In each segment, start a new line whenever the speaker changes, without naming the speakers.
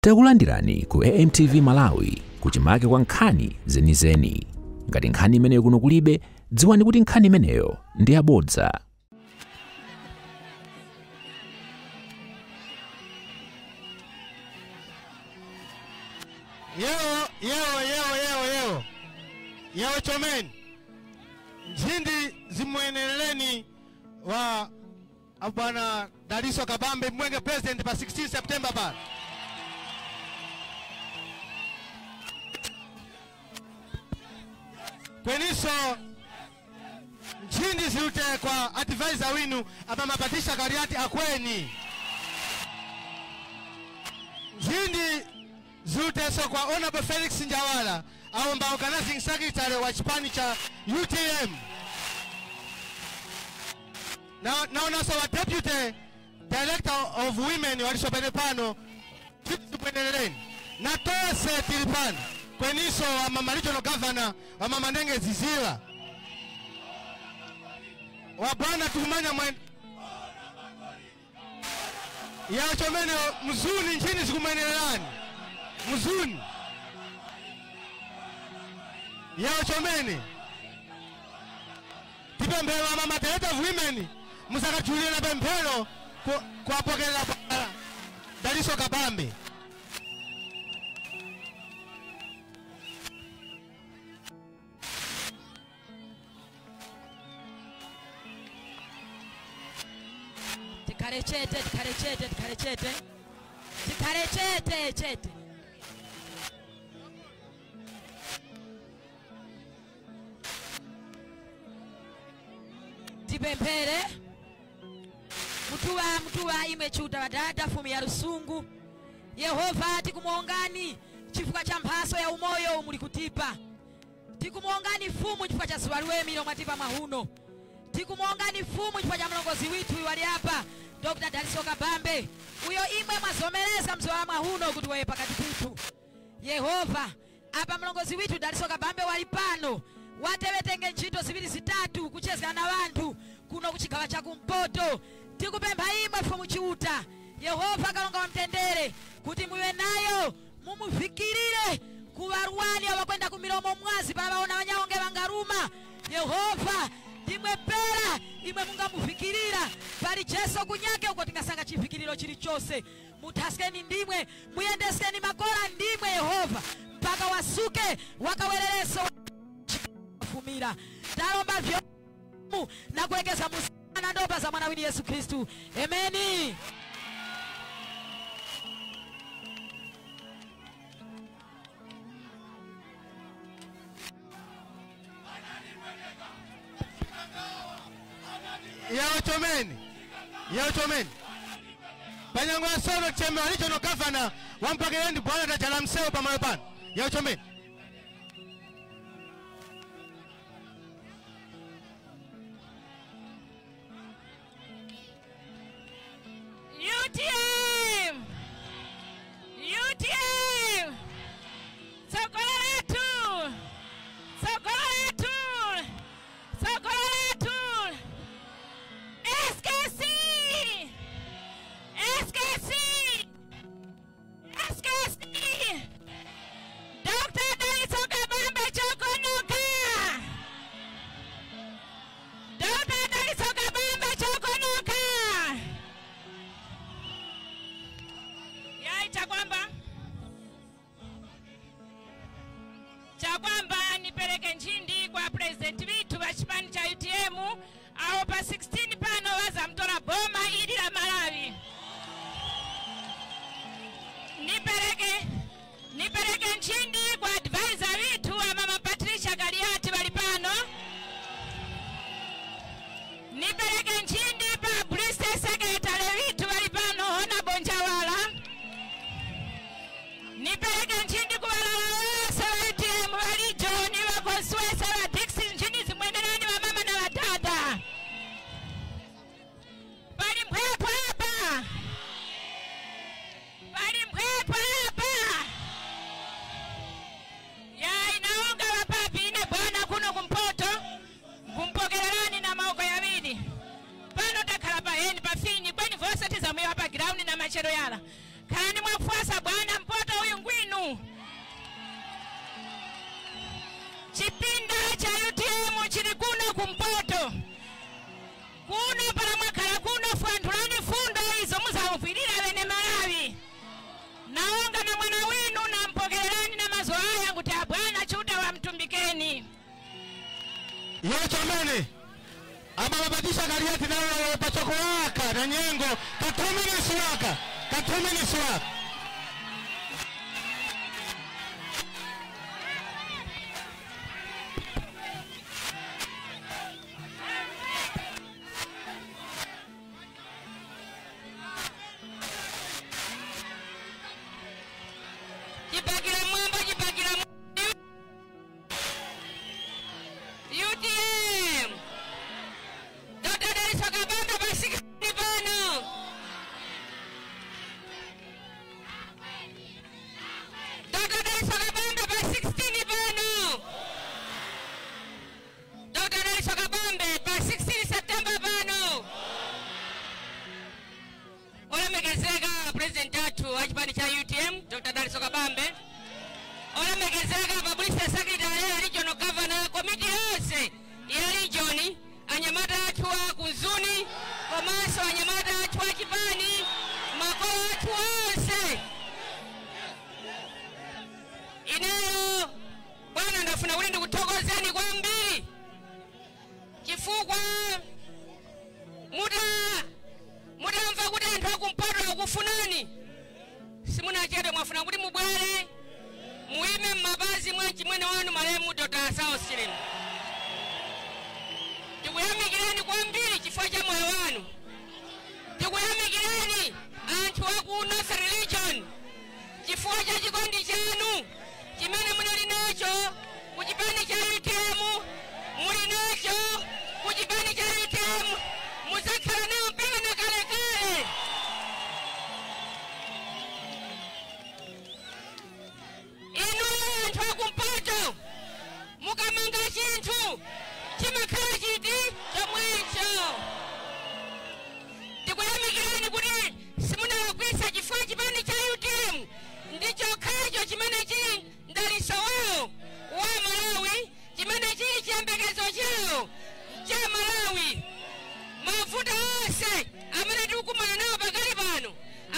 Takulandirani ku AMTV Malawi kuchimake kwa nkhani zenizeni. Ngati nkhani imeneyo kuno kulibe, dziwani kuti nkhani imeneyo ndi yabodza.
Yewo, yewo, yewo, yewo, yewo. Yewo chomeni. Nchindi zimweneleni wa Bwana Daliso Kabambe Mwenge President pa 16 September pa. Kweniso nchindi ziute kwa advisor winu abamapatisha Kariati akweni. Nchindi ziuteso kwa Honorable Felix Njawala aomba organizing secretary wa chipani cha UTM. Na naonaso wa deputy director of women walisopene pano tupwendeleni na tose tilipano kweniso wa mama regional governor wa mama Ndenge Zizila wa bwana tukumanya mwen ya chomene mzuni nchini sikumenelani mzuni ya chomene tipembelo wa mama director of women musakachulie na pemphero kuwapokela Daliso Kabambe.
Tikhale chete, tikhale chete, tikhale chete. Tikhale chete, chete. Tipemphere. Mutuwa imwe chuta wadada fumi ya rusungu. Yehova tikumuongani chifukwa cha mphaso ya umoyo muli kutipa. Tikumuongani fumu chifukwa cha siwaliwe milo mwatipa mahuno. Tikumuongani fumu chifukwa cha mlongozi witu wali hapa Dr. Daliso Kabambe. Uyo imwe mwazomeleza mzowa mahuno kuti wewe pakati pitu. Yehova apa mlongozi witu Daliso Kabambe wali pano. Watewetenge ntchito ziwiri zitatu kucheza na wanthu kuno kuchigawa cha kumpoto. Tikupempha imwe fumu chiuta Yehova kalonga wamtendere kuti muwe nayo mumufikirire kuwarwani awakwenda kumilomo mwazi palaona wanyaonge wangaruma. Yehova ndimwe pera imwe mungamufikirira pali Jesu kunyake uko tingasanga chifikiriro chilichonse. Mutaskeni ndimwe muyendeskeni makora ndimwe Yehova mpaka wasuke wakawerereso fumira talomba vyomu na kuwekeza musana ndopa za mwana wini Yesu Kristu. Ameni.
Yao chomeni. Yao chomeni. Panyangwa sono cheme alicho no governor wampakelendi bwana tachala mseo pamalo pano. Yao chomeni.
UTM! UTM! Sokola letu! Sokola letu! Sokola letu! SKC! SKC! SKC! Dr. Daliso Kabambe Chokonoka! Dr. Daliso Kabambe Chokonoka! Chakwamba nipeleke nchindi kwa president witu wa chipani cha UTM ao pa 16 pano waza mtola boma ili la Malawi. Nipeleke nchindi kwa advisor witu wa mama Patricia Kariati wali pano. Nipeleke nchindi pa police secretary witu wali pano Honorable Njawala. Nipeleke nchindi kwa walawese wa UTM wali John wa Consuesa wa Dixon nchindi zimwendelani wa mama na watata. Pali mkwepo hapa. Pali mkwepo hapa. Ya inaonga wapapi ine bwana kuno kumpoto. Kumpokelelani na maoko ya wili. Pano takhala pa heni pa finyi kweni vose tizamuyo hapa ground na machero yala. Kani mwafuasa bwana mpo
Yochamene amababatisha Kaliati nawe pachoko waka na nyengo katumini suwaka
Chipakira mwamba, chipakira UTM. Dr. Daliso Kabambe pa 16 pano. Dr. Daliso Kabambe pa 16 pano. Dr. Daliso Kabambe pa 16 September pano. Olemekezeka President athu wa chipani cha UTM Dr. Daliso Kabambe. Olemekezeka Publicity Secretary ya Regional Governor, komiti yonse ya region, anyamata athu a kunzuni komanso anyamata athu a chipani, makolo athu onse. Ineyo bwana, ndafuna kuti ndikuthokozeni kwambiri chifukwa mutamva kuti anthu akumpoto akufunani, simunachedwe, mwafuna kuti mubwere muime m'mapazi mwa chimwene wanu malemu Dr. Saulos Chilima. Tikuyamikireni kwambiri chifukwa cha moyo wanu. Tikuyamikireni anthu aku North Region chifukwa cha chikondi chanu chimene munali nacho ku chipani cha UTM, muli nacho ku chipani cha UTM, muzakhala nawo mpaka na kalekale. Inu anthu akumpoto mukamanga chinthu chimakhala chiti chomwecho. Tikuyamikireni kuti simunalakwisa chifukwa chipani cha UTM ndi chokhacho chimene chili mdaliso wawo wa Malawi, chimene chili chiyembekezo chawo cha Malawi. Mavuto onse amene tikukumana nawo pakali pano,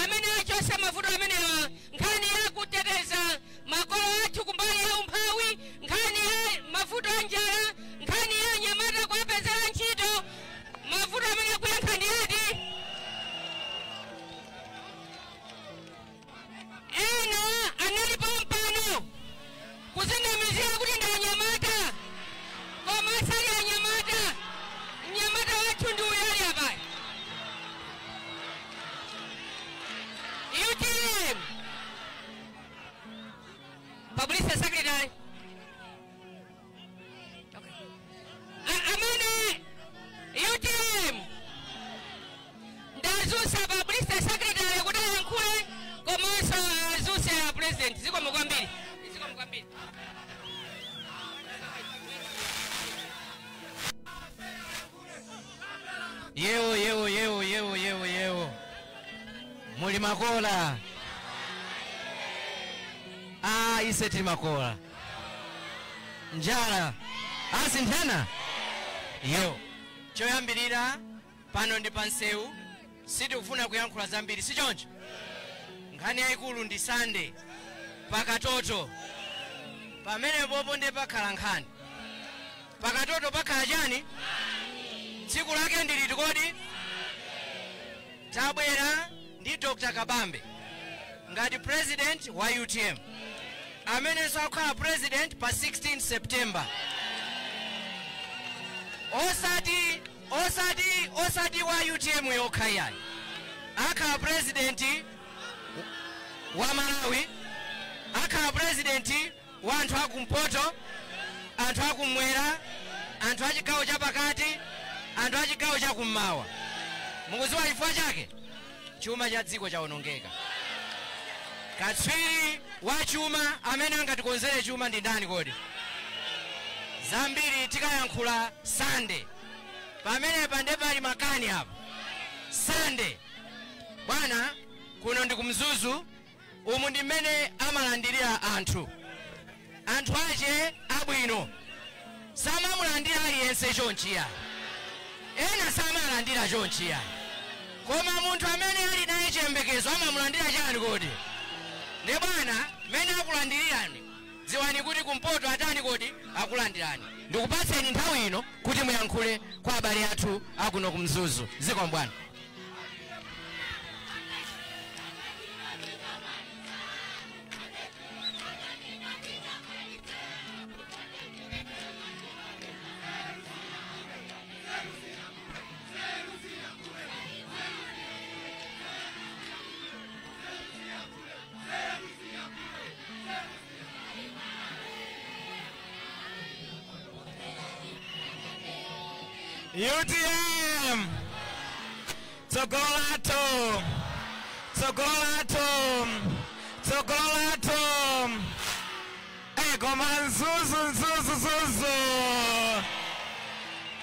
amene achotsa mavuto amenewa, nkhani ya kuteteza makolo athu kumbali ya umphawi, nkhani ya mavuto a njala, nkhani ya anyamata kuwapezera ntchito, mavuto amene akuyankha ndi ati. Ena analipo mpano kuzinamizira kuti ndi anyamata, koma asali anyamata. Mnyamata wathu ndi uyu ali apa. UTM Publicity Secretary. Okay. Amene UTM ndazusa Publicity Secretary kuti ayankhule komanso azuse a President. Zikomo kwambiri. Zikomo kwambiri.
Yewo yewo yewo yewo yewo yewo. Muli makola. Ah, ise tili makola. Njala. Asinthana. Yo. Choyambirira pano ndi pansewu, sitikufuna kuyankhula zambiri, si choncho? Nkhani yayikulu ndi Sunday pakatoto. Pamene popo ndi pakhala nkhani. Pakatoto pakhala chani? Tsiku lake ndi liti kodi? Tabwera ndi Dr. Kabambe ngati president wa UTM amenenso akukhala president pa 16 September. Osati wa UTM yokha iyayi, akhala president wa Malawi, akhala president wa anthu akumpoto, anthu akumwera, anthu achigawo chapakati, anthu achigawo chakummawa. Mukudziwa chifukwa chake? Chuma cha dziko chawonongeka. Katswiri wa chuma amene angatikonzere chuma ndi ndani kodi? Zambiri tikayankhula Sunday. Pamene pande pali makani apo. Sunday. Bwana, kuno ndi kumzuzu, umu ndi mmene amalandirira anthu. Anthu ache abwino. Samamulandira aliyense chonchiya. Ena samalandira chonchiya. Koma munthu amene ali naye chiyembekezo amamulandira chani kodi? Ndi bwana, mmene akulandirirani, Dziwani kuti kumpoto atani kodi akulandirani. Ndikupatseni nthawi ino kuti muyankhule kwa abale athu akuno ku Mzuzu. Zikomo bwana.
UTM Tsogolato, Tsogolato, Tsogolato. Koma Mzuzu, Mzuzu, Zuzu.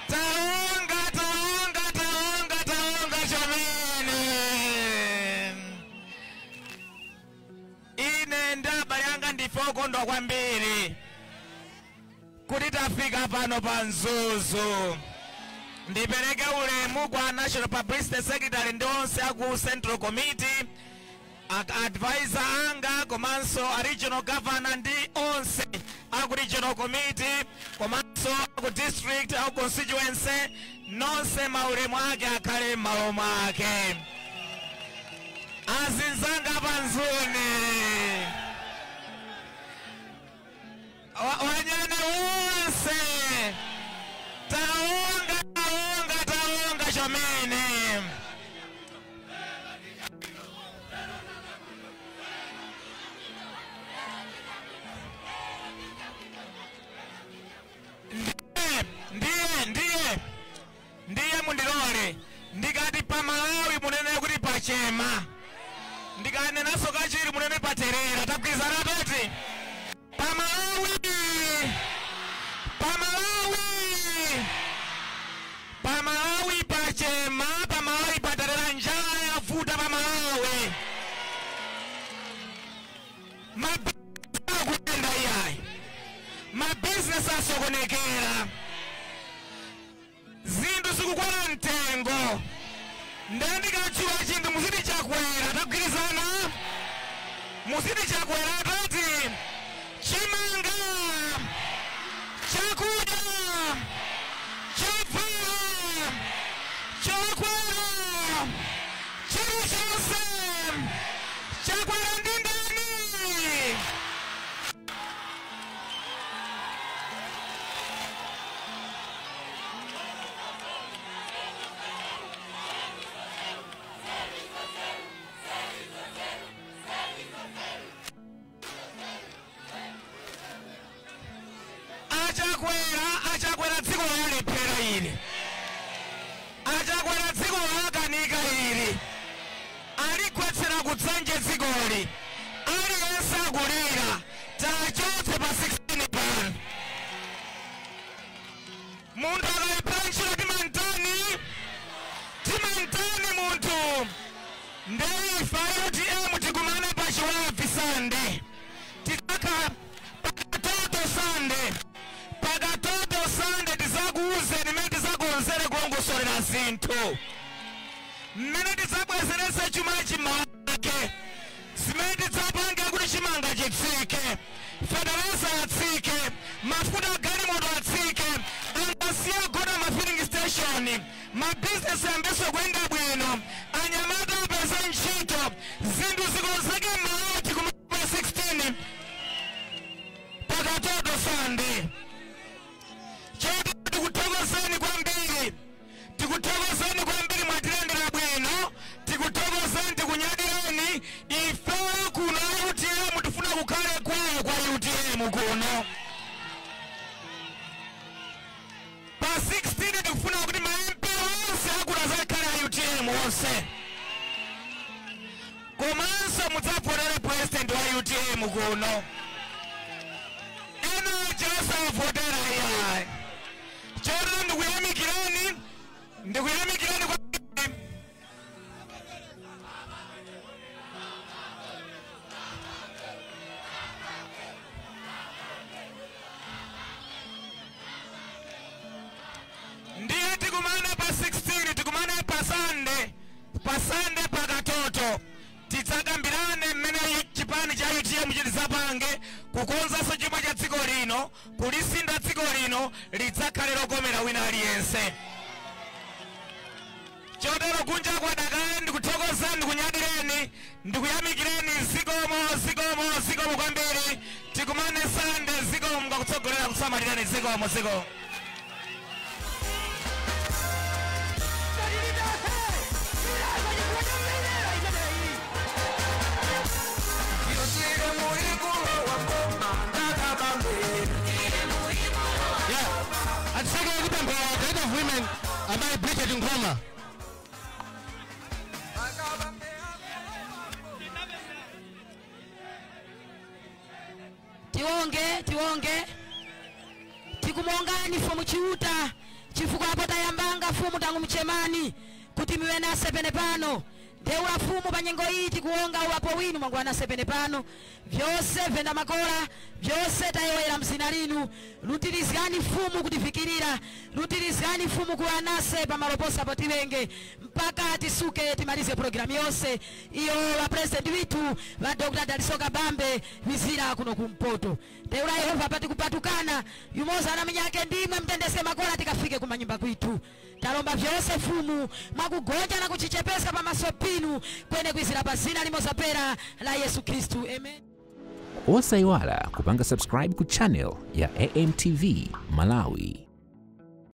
Taonga, taonga, taonga, taonga chomene. Ine ndi abale anga ndife okondwa kwambiri kuti tafika pano pa Mzuzu. Ndipereke ulemu kwa National Publicity Secretary ndi onse aku Central Committee, advisor anga komanso a regional governor ndi onse aku regional committee komanso aku district, aku constituency, nonse maulemu ake akhale m'malo mwake. Azinzanga panzuni wanyane wonse, taonga, taonga, taonga chomene. Ndiye, ndiye, ndiye mundilole ndikati pa Malawi munene kuti pachema, ndikanenaso kachiri munene paterera. Tagwirizana toti pa Malawi, pa Malawi, pa Malawi pachema, pa Malawi paterera. Njala yavuta pa Malawi, mabizinesi akuyenda iyayi, mabizinesi asokonekera, zinthu zikukwera mtengo. Ndiye ndikatchula chinthu muziti chakwera. Tagwirizana muziti chakwera. Tati chimanga, chakudya, chovala, chokwera, chilichonse chakwera ndi ndani? Achakwera, achakwera dziko lalephera ili. Achakwera dziko lakanika ili, aligwetsera kudzanje dzikoli, aliyense akulira. Tachotse pa 16 pano. Munthu akalephera ntchito timantani, timantani munthu. Ndeifa UTM tikumane pa Chiwavi Sande, tikaka pakatoto Sande, pakatoto Sande tizakuuzeni mmene tizakonzere kulongosolera zinthu, mmene tidzabwezerese chuma chimake, zimene tidzapange kuti chimanga chitsike, feteleza atsike, mafuta agalimoto atsike, anthu asiye kugona ma filling station, mabizinesi ayambenso kuyenda bwino, anyamata apeze ntchito, zinthu zikonzeke m'Malawi. Tikumane pa 16 pakatoto Sande. Choti tikuthokozeni kwambiri, tikuthokozeni kwambiri, mwatilandira bwino, tikuthokozeni, tikunyadireni. Ife kuno UTM tifuna kukhale kwawo kwa UTM kuno. Pa 16 tikufuna kuti ma MP onse akuno azakhale a UTM onse, komanso mudzavotere president wa UTM kuno. Ena osavotera iyayi. Chotero ndikuyamikirani, ndikuyamikirani kwambiri. Ndiye tikumane pa 16, tikumane pa Sande, pa Sande pakatoto, tidzakambirane mmene chipani cha UTM UTM chitizapange kukonzanso chuma cha dziko lino, kulisinda dziko lino lidzakhale lokomera wina aliyense. Chotero kunja kwadakale, ndikuthokozani, ndikunyadireni, ndikuyamikireni. Zikomo, zikomo, zikomo kwambiri. Tikumane Sande. Zikomo, mukakutsogolera kusamalirani. Zikomo, zikomo.
Yeah. Atiseke kupemphera Director of Women ambaye Bridget Nkhoma.
Tionge, tionge, tikumongani fumu Chiuta chifukwa apo tayambanga fumu tangu mchemani kuti miwe nase pene pano. Ndeula fumu pa nyengo iyi tikuonga uwapo winu mwangu anase pene pano. Vyose venda makola vyose tayewera mzina linu. Lutirizani fumu kutifikirira, lutirizani fumu kuwa nase pamaloposa potiwenge mpaka tisuke timalize programu yonse iyo wa president witu wa Dr. Daliso Kabambe vizira kuno kumpoto. Ndeula Yehova pati kupatukana yumoza na minyake ndimwe mtendese makola tikafike kumanyumba kwitu. Talomba vyose fumu mwakugonja na kuchichepesa pamaso pinu kwene kwizira pa zina limozapera la Yesu Kristu, amen.
Osaiwala kupanga subscribe ku channel ya AMTV Malawi.